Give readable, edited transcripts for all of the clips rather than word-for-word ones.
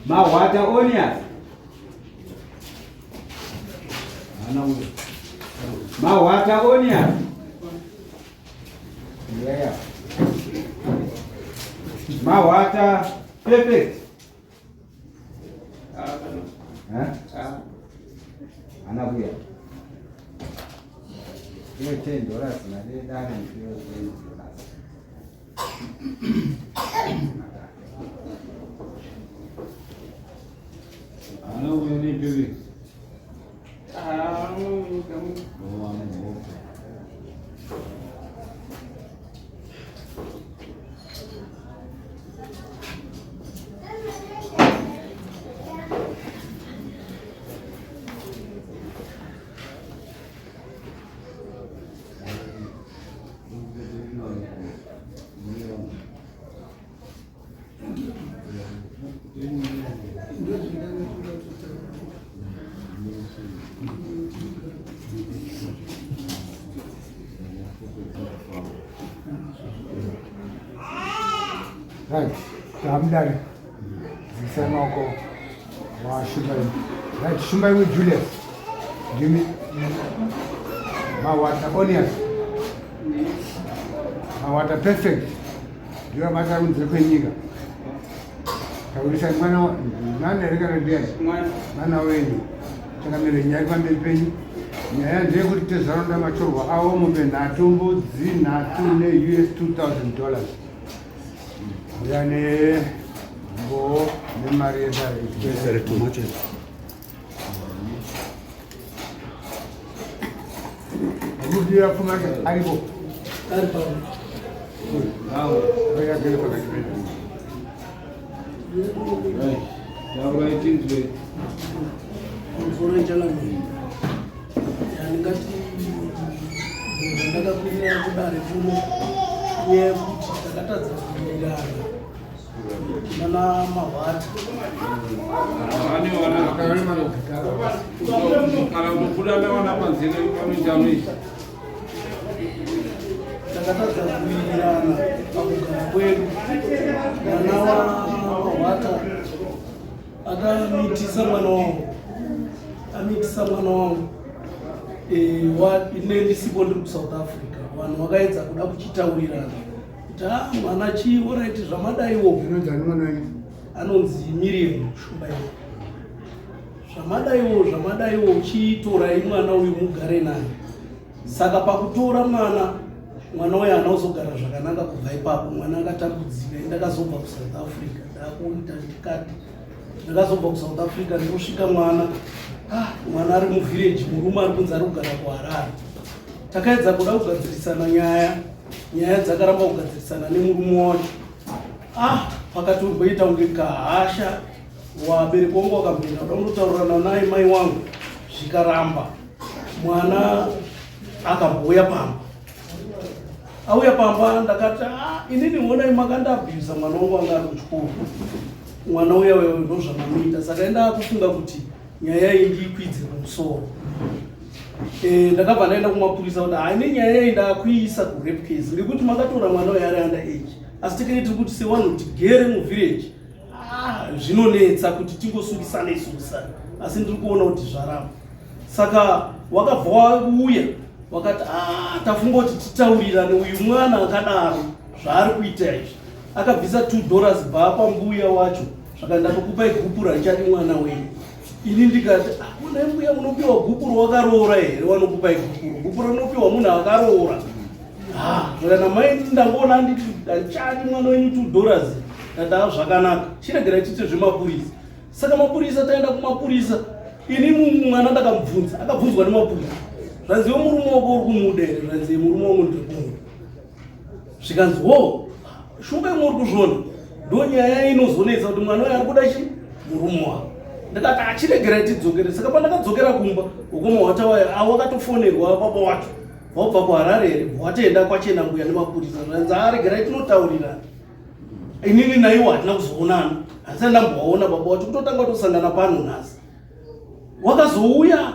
Mahwata Onias. Mahwata Onias. Yeah. Mahwata Perfect. Ana kuya. Iyo $10 mari yedare ndiyo $10. Ana kuya nepivi. Ah, Right, tamudare dzikisai maoko washumba imwe. Right, shumba imwe Julius. Ndimi mawata onias. Mawata perfect. Ndiyo mata kunze kwenyika. Taurisai mwana nani here kana ndiani? Mwana wenyu. Changamire nyaya pamberi penyu. Nyaya ndeyekuti tezvaronda matorwa avo mombe nhatu, mbudzi nhatu neUS 2000 dollars. Uya nembowo nemari yedare. Rudira pfuma yake aripo. Ari pano. Vakagere pakati pedu. Right. Taurai tinzwe. Pamusoro ichangamire. Ndingati zvandakakwirira kudare kuno inyaya yekuti takatadza kuwirirana nana Mahwata. Kana kutobuda nevana panze vanoita anoita. Takatadza kuwirirana pakugara kwedu. Mwana waMahwata akamitisa mwana wangu, amitisa mwana wangu ine ndisipo, ndiri kuSouth Africa. Vanhu vakaedza kuda kuchitaurirana kuti a mwana chii, alright, zvamadaiwo. Zvinonzi ani mwana wenyu? Anonzi Miriam Shumba. Iwo zvamadaiwo, zvamadaiwo, chitorai mwana uyu mugare naye. Saka pakutora mwana, mwana uyu haana kuzogara zvakanaka. Kubva ipapo mwana akatambudzika. Ndakazobva kuSouth Africa, ndakuita ndikati ndakazobva kuSouth Africa, ndinosvika mwana, ah, mwana ari muvhireji, murume ari kunzi ari kugara kuHarare. Takaedza kuda kugadzirisana nyaya, nyaya dzakaramba kugadzirisana nemurume wacho. Ah, pakatomboita kunge kahasha. Wabereki wangu wakamboenda kuda kundotaurirana naye mai wangu, zvikaramba. Mwana akambouya pamba. Auya pamba, ndakati, ah, inini honai makandaabhusa mwana wangu anga ari kuchikoro. Mwana uya uyo ndo zvamamuita. Saka enda kufunga kuti nyaya iyi ndiikwidze kumusoro. Ndakabva ndaenda kumapurisa kuti haine nyaya iyi ndakuiisa kurape case nekuti makatora mwana uyo ari under age, asi tekene tiri kuti sevanhu tigere muvillage, ah, zvinonetsa kuti tingosungisana isungisana, asi ndiri kuona kuti zvaramba. Saka wakabva wauya wakati, ah, tafunga kuti titaurirane. Uyu mwana akadaro zvaari kuita izvi, akabvisa $2 bva pambuya wacho, zvaka ndatokupai gupuro, haichadi mwana wenyu. Ini ndikati, ah, unai mbuya, munopiwa gupuro wakaroora here? Wanokupai gupuro, gupuro rinopiwa munhu akaroora. Zvakana mai, ndangoona anditi handichadi mwana wenyu, $2. Ndati, ah, zvakanaka, chiregerai tiite zvemapurisa. Saka mapurisa, taenda kumapurisa, ini mwana ndakamubvunza, akabvunzwa nemapurisa, zvanzi, iwe murume wako uri kumuda here? Zvanzi, murume wangu ndiri kumuda. Zvikanzi, wo shumba imwe uri kuzviona, ndo nyaya inozonetsa kuti mwana uyo ari kuda chi murume wako. Ndikati, achiregerai tidzokere. Saka pandakadzokera kumba, ukoma hwatawaya awakatofonerwa baba wacho wabva kuHarare here, watoenda kwachena mbuya nemapurisa. Zvanzi, aregerai tinotaurirana. Inini naiwo hatina kuzoonana, handisati ndambowaona baba wacho, kutotanga kutosangana pano nhasi. Wakazouya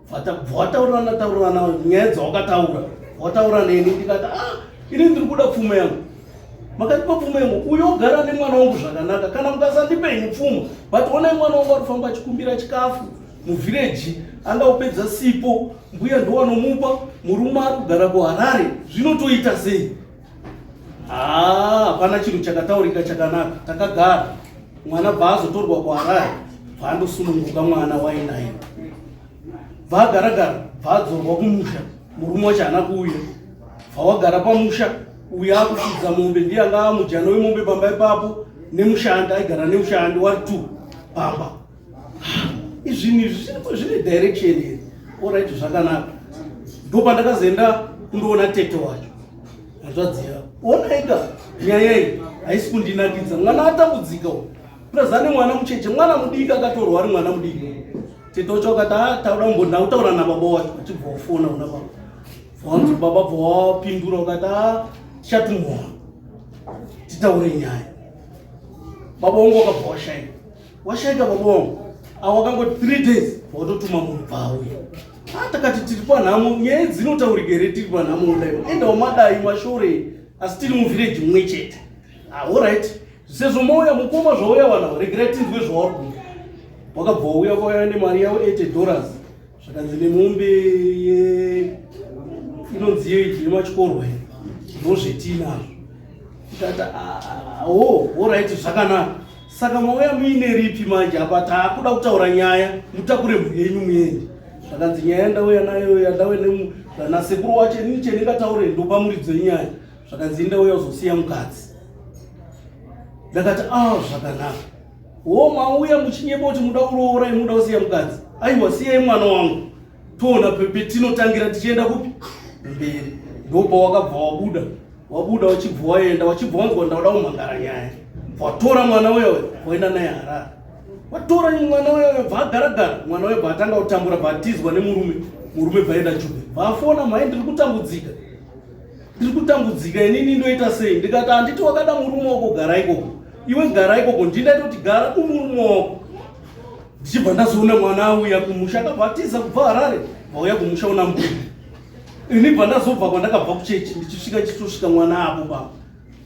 bva wataurirana taurirana nyaya dzawakataura, wataura neni. Ndikati, ah, ini ndiri kuda pfuma yangu. Makandipa pfuma yemombe, uyo ogara nemwana wangu zvakanaka. Kana mukasandipa henyu pfuma, but onai mwana wangu ari kufamba achikumbira chikafu muvhireji, anga kupedza sipo, mbuya ndowanomupa, murume ari kugara kuHarare, zvinotoita sei? Haa, hapana chinhu chakataurika chakanaka. Takagara, mwana bva azotorwa kuHarare, bva andosununguka mwana wainaye, bva agaragara, bva adzorwa kumusha. Murume wacho haana kuuya, bva wagara pamusha. Uya akufudza mombe ndiye anga amujana wemombe pamba ipapo, nemushandi aigara nemushandi wari two pamba. Izvinhu izvi zvine direction here? Alright, zvakanaka. Ndopandakazoenda kundoona tete wacho, hanzvadzi yavo. Onaika nyaya iyi haisi kundinakidza, mwana atambudzika uyu, plus ane mwana mucheche, mwana mudiki, akatorwa ari mwana mudiki. Tete wacho akati, ah, tauda kumbonda kutaura nababa wacho, achibva wafona una baba. Wanzi baba bva wapindura ukati, ah, tichatumwa titaure nyaya. Baba wangu wakabva washaika, washaika baba wangu awo wakangoti 3 days watotuma munhu bvauya. Ah, takati tiri panhamo, nyaya dzinotaurika here tiri panhamo kudai? Endawo madai mashore, asi tiri muvhireji mumwe chete. Ah, alright, sezvo mauya mukoma, zvauya wana, regerai tinzwe zvauri kuda. Wakabva wauya kwauya nemari yavo 80 dollars, zvakanzi nemombe inonzi yeiji yematyorwa ndozvetinazvo. Tikati o alright, zvakanaka. Saka mauya muine ripi manje? Apa taakuda kutaura nyaya, mutakure mhuri yenyu muende. Zvakanzi nyaya ndauya nayo yandauya nasekuru wacho, inini chendingataure ndopa muridzo yenyaya. Zvakanzi ndauya kuzosiya mukadzi. Ndakati a zvakanaka. Wo mauya muchinyeba kuti muda kuroora, muda kusiya mukadzi. Aiwa, siyai mwana wangu, toona petinotangira tichienda kupi mberi. Ndopa wakabva wabuda, wabuda wachibva waenda, wachibva wanzwa ndauda kumhangara nyaya. Watora mwana uyo waenda naye Harare, watora mwana uyo bva agaragara, mwana uyo bva atanga kutambura, bva atizwa nemurume, murume bva aenda Jube, bva afona, mhai ndiri kutambudzika, ndiri kutambudzika, inini ndoita sei? Ndikati handiti wakada murume wako, gara ikoko iwe, gara ikoko. Ndindatoti gara kumurume wako. Ndichibva ndazoona mwana auya kumusha, akabva atiza kubva Harare, vauya kumusha una mbuya. Ini bva ndazobva kwandakabva kuchechi, ndichisvika chitosvika mwana apo baba.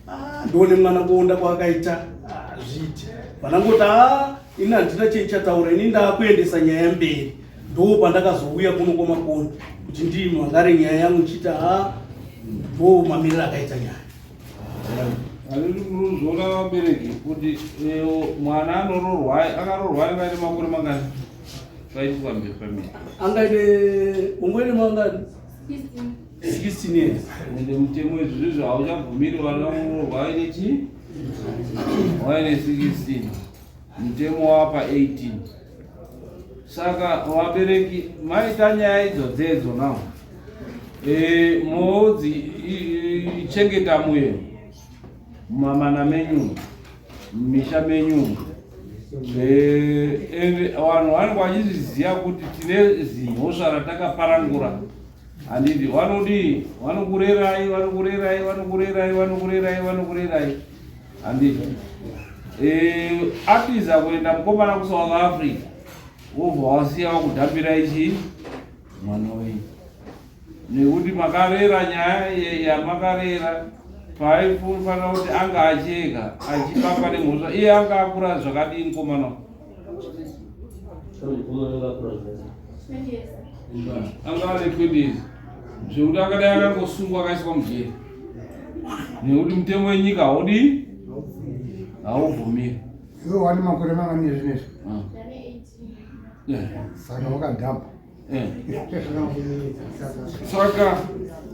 Ah, ndione mwana kuonda kwaakaita. Ah, zviiti vanangoti a ini handina chendichataura, ini ndaakuendesa nyaya mberi. Ndo pandakazouya kuno kwaMakoni kuti ndimhangare nyaya yangu, ndichiti ha, ndo mamiriro akaita nyaya. Handiti munozoona vabereki kuti mwana anoroorwa, akaroorwa aiva ine makore mangani paitukwa mberi pamiri? Angaite ungoine mangani? 16 years. Ende mutemo izvi zvizvo hauchabvumiri vana kuroorwa vaine chii, vaine 16. Mutemo wapa 18. Saka vabereki maita nyaya idzo dzedzo now, modzi chengeta muye mumamana menyu, mumisha menyu. Ende vanhu vanenge vachizviziva kuti tine zimhosva ratakaparangura, handiti? Vanodii? Vanokurerai, vanokurerai, vanokurerai, vanokurerai, vanokurerai, handiti? Atiza kuenda mukomana kuSouth Africa, wobva wasiya wakudhambira ichi mwana wenyu, nekuti makarera nyaya yamakarera paaifanira kuti anga acheka achipapa nemhosva. Iye anga akura zvakadii mukomana? Anga ane 20 years, zvekuti akadai akangosungwa akaiswa mujeri, nekuti mutemo wenyika haudii, haubvumiri. Iwe wane makore mangani zvinezvi? Saka wakadhamba. Saka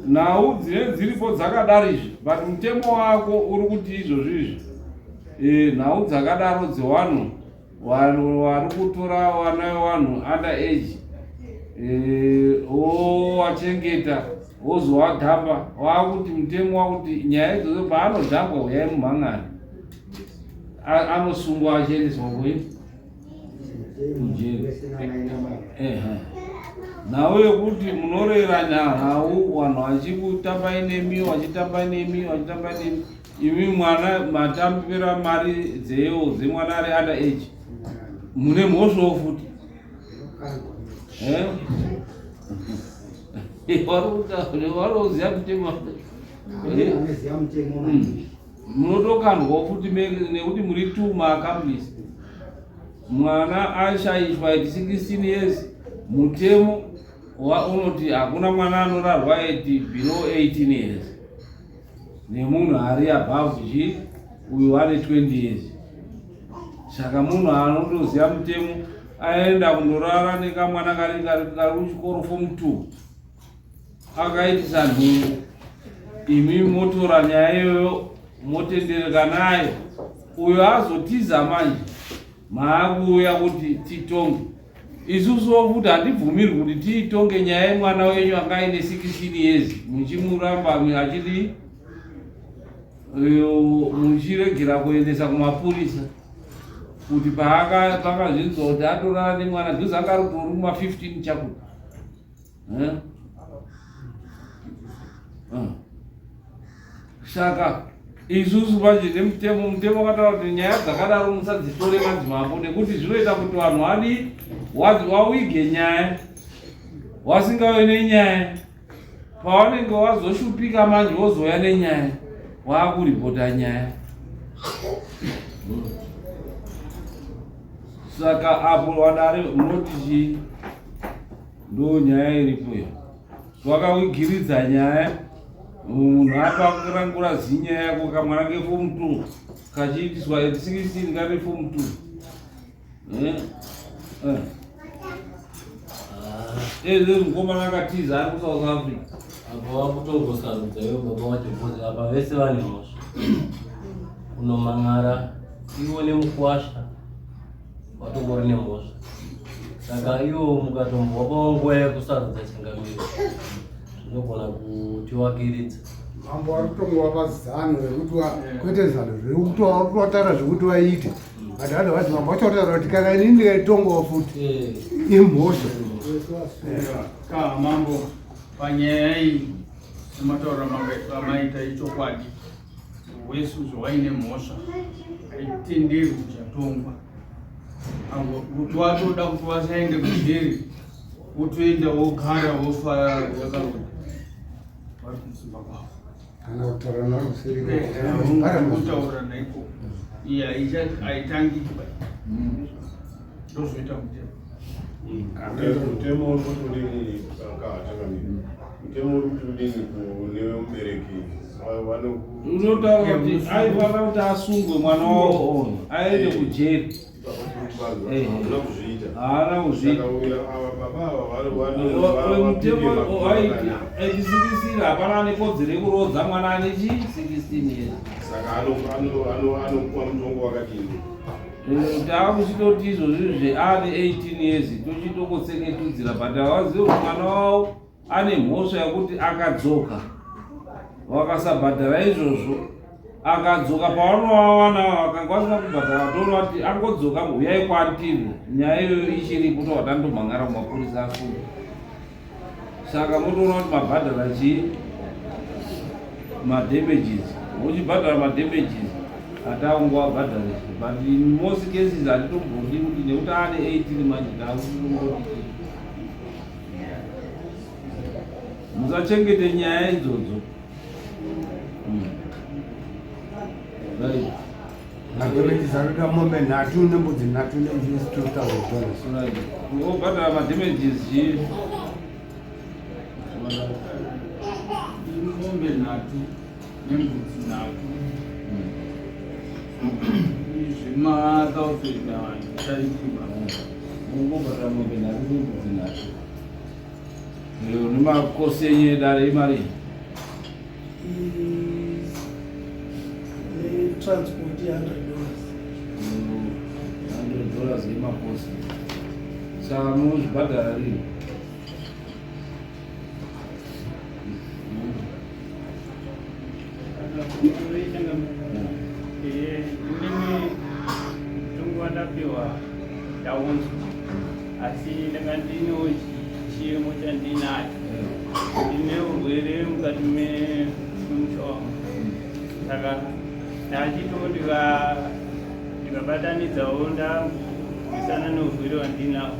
nhau dzine dziripo dzakadaro izvi, but mutemo wako uri kuti izvozvo izvi, nhau dzakadaro dzevanhu vanhu vari kutora vana vevanhu under age, wowachengeta wozovadhamba, wakuti mutemo wakuti nyaya idzodzo paanodhambwa uyai mumhang'ani, anosungwa achiendeswa kui kujeri. Nhau yekuti munorera nhau vanhu vachikutambai nemi, vachitambai nemi, vachitambai nemi, imi mwana matambira mari dzeyo dzemwana ari under age, mune mhosvawo futi. Eh? Vari kuziva mutemo. Anoziva mutemo. Munotokandwawo futi nekuti muri two maaccomplice. Mwana ashaishwa at 16 years, mutemo unoti hakuna mwana anorarwa at below 18 years nemunhu ari above chi uyu ane 20 years. Saka munhu anotoziva mutemo aenda kundorara nekamwana kari kari kuchikoro form 2 akaitisa nhumbu, imi motora nyaya iyoyo motendereka nayo, uyo azotiza manje maakuuya kuti titonge. Isusuwo futi handibvumirwi kuti tiitonge nyaya yemwana wenyu anga aine 16 years muchimuramba achiti muchiregera kuendesa kumapurisa kuti paakazvinzwa kuti atorara nemwana dhuzi anga ari kutori kuma 15 chakuti. Saka isusu manje nemutemo, mutemo wakataura kuti nyaya dzakadaro musadzitore madzimambo, nekuti zvinoita kuti vanhu vadi wawige nyaya wasingave nenyaya, pavanenge wazoshupika manje wozouya nenyaya waakuripota nyaya. Saka apo vadare munoti chii? Ndo nyaya iripo iyo, wakawigiridza nyaya munhu apa kurangura zinyaya yako kamwana kefomu 2 kachiitiswa at 16 kari fomu 2. Ezve mukomana akatiza ari kuSouth Africa. Apa vakutongosarudza ivo baba vacho, because apa vese vane mhosva unomang'ara ivo nemukwasha watongori nemhosva. Saka ivo mukatombovapawo nguva yekusarudza changamiro, zvinogona kutiwakiridza. Mambo ari kutongovapa zano rekuti kwete zano zvekutovatara zvekuti vaite, but otherwise mambo vachotaura kuti kana inini ndikaitongawo futi imhosva. Ka mambo, panyaya iyi sematauriro amaita ichokwadi, wesu zvawaine mhosva haitenderwi kuchatongwa. Kuti watoda kuti vasaende kujeri, wotoenda wogara wofa yakaronda vari kumusimba kwavo. Kana kutaura navo kuseri. Kutaura naiko iye haitangiki ba, ndozvoita mutemo. Mutemo uri kuti udini kahatangamiri? Mutemo uri kuti udini kune mubereki? Unotaura kuti aifanira kuti asungwe mwana wavo ono aende kujeri. Hauna kuzviita. Haana kuzviita. Saka uya ava baba ava Mutemo waiti at 16 hapana ane kodzero yekuroodza mwana ane chi 16 years. Saka anopuwa mutongo wakadini? Taakuchitoti izvozvi zveane 18 years tochitongotsengetudzira, but havazivi kuti mwana wavo ane mhosva yekuti akadzoka vakasabhadhara izvozvo, akadzoka pavanovawana vakanga vasina kubhadhara, toona kuti angodzoka uyai kwatiri, nyaya iyoyo ichiripo, tobva tandomhangara kumapurisa asunga. Saka motoona kuti mabhadhara chii, madamages, uchibhadhara madamages ataungowabhadharisa, but in most cases hatitombodi kuti nekuti ane 18 manje takutomboti musachengete nyaya idzodzo. Right. Madamages anoda mombe nhatu nembudzi nhatu neUS $2000. Right. Wobhadhara madamages chii? Mombe nhatu nembudzi nhatu, zvema-thousand zvichaikiba. Ungobhadhara mombe nhatu nembudzi nhatu nemakosi enyu edare imari. Transport ye-$100. $100 yemakosi, saka munozvibhadhara rini? Inini mutongo wandapiwa ndaunzwa, asi ndanga ndinewo chiemo chandinacho. Ndine urwere mukati memusha wangu, saka ndachito ndikabatanidzawo ndabvisana neurwere hwandinawo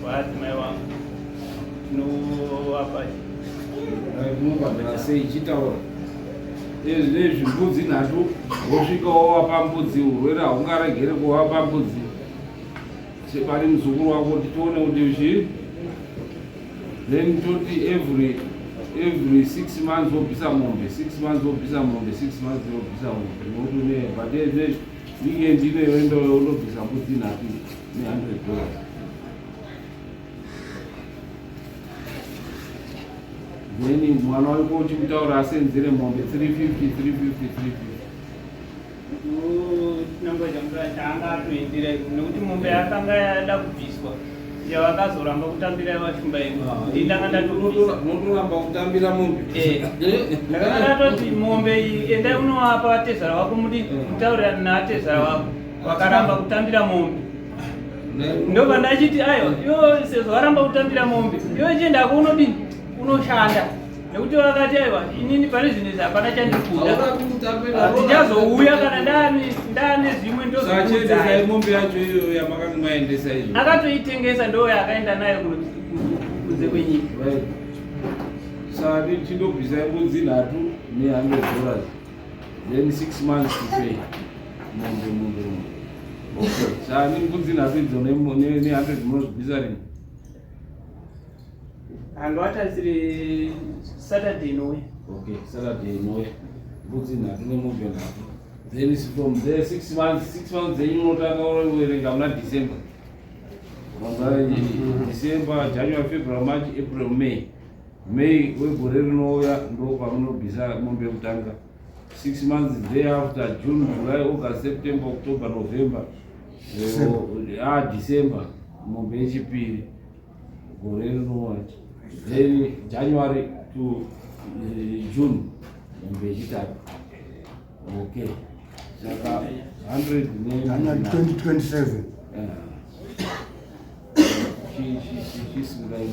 hwaadzimai wangu, tinovapa. Munobhadhara sei? Chitaura. Nezvimbudzi nhatu wosvika wovapa mbudzi, urwere haungaregere kuvapa mbudzi. Separi muzukuru wako kuti tione kuti chii. Then toti every 6 months wobvisa mombe, 6 months wobvisa mombe, 6 months wobvisa mombe, nokuti une but ezvezvi weekend ino yoenda unobvisa mbudzi nhatu ne$100. Then mwana wako uchimutaura asenzere mombe 350, 350, 350. Chinangwa changu chaanga atoendera iko nekuti mombe yakanga yada kubviswa yavakazoramba kutambira vashumba iko, ndindanga ndatobvisa. Unotoramba kutambira mombe? Eh. Ndakanga ndatoti mombe iyi endai unovapa vatezvara vako, mudi mutaurirane naatezvara vako, vakaramba kutambira mombe. Ndobva ndachiti aiwa, iwo sezvo varamba kutambira mombe, iwe chiendako unodini, unoshanda, nekuti vakati aiwa, inini pane zvinhu izvi hapana chandikuda, ndichazouya kana ndaane zvimwe. Sachiendesai Ndozokuudzai. Mombe yacho iyoyo yamakanga maendesa izvo? Akatoitengesa, ndo yaakaenda nayo kunze kwenyika. Right. Saka chindobvisai mbudzi nhatu ne$100, then 6 months to pay mombe, mombe, mombe. Okay, saka ni mbudzi nhatu idzo ne100 munozvibvisa rini? Handowatarisire Saturday inouya. Okay, Saturday inouya, mbudzi nhatu nemombe nhatu. Then from there 6 months, 6 months dzenyu unotanga uverenga muna December. December, January, February, March, April, May. May wegore rinouya ndo pamunobvisa mombe yekutanga. 6 months thereafter, June, July, August, September, October, November. Ah, December, mombe yechipiri gore rinouya. Then January to June, mombe yechitatu. Okay, saka 100. January 2027. Chisungai.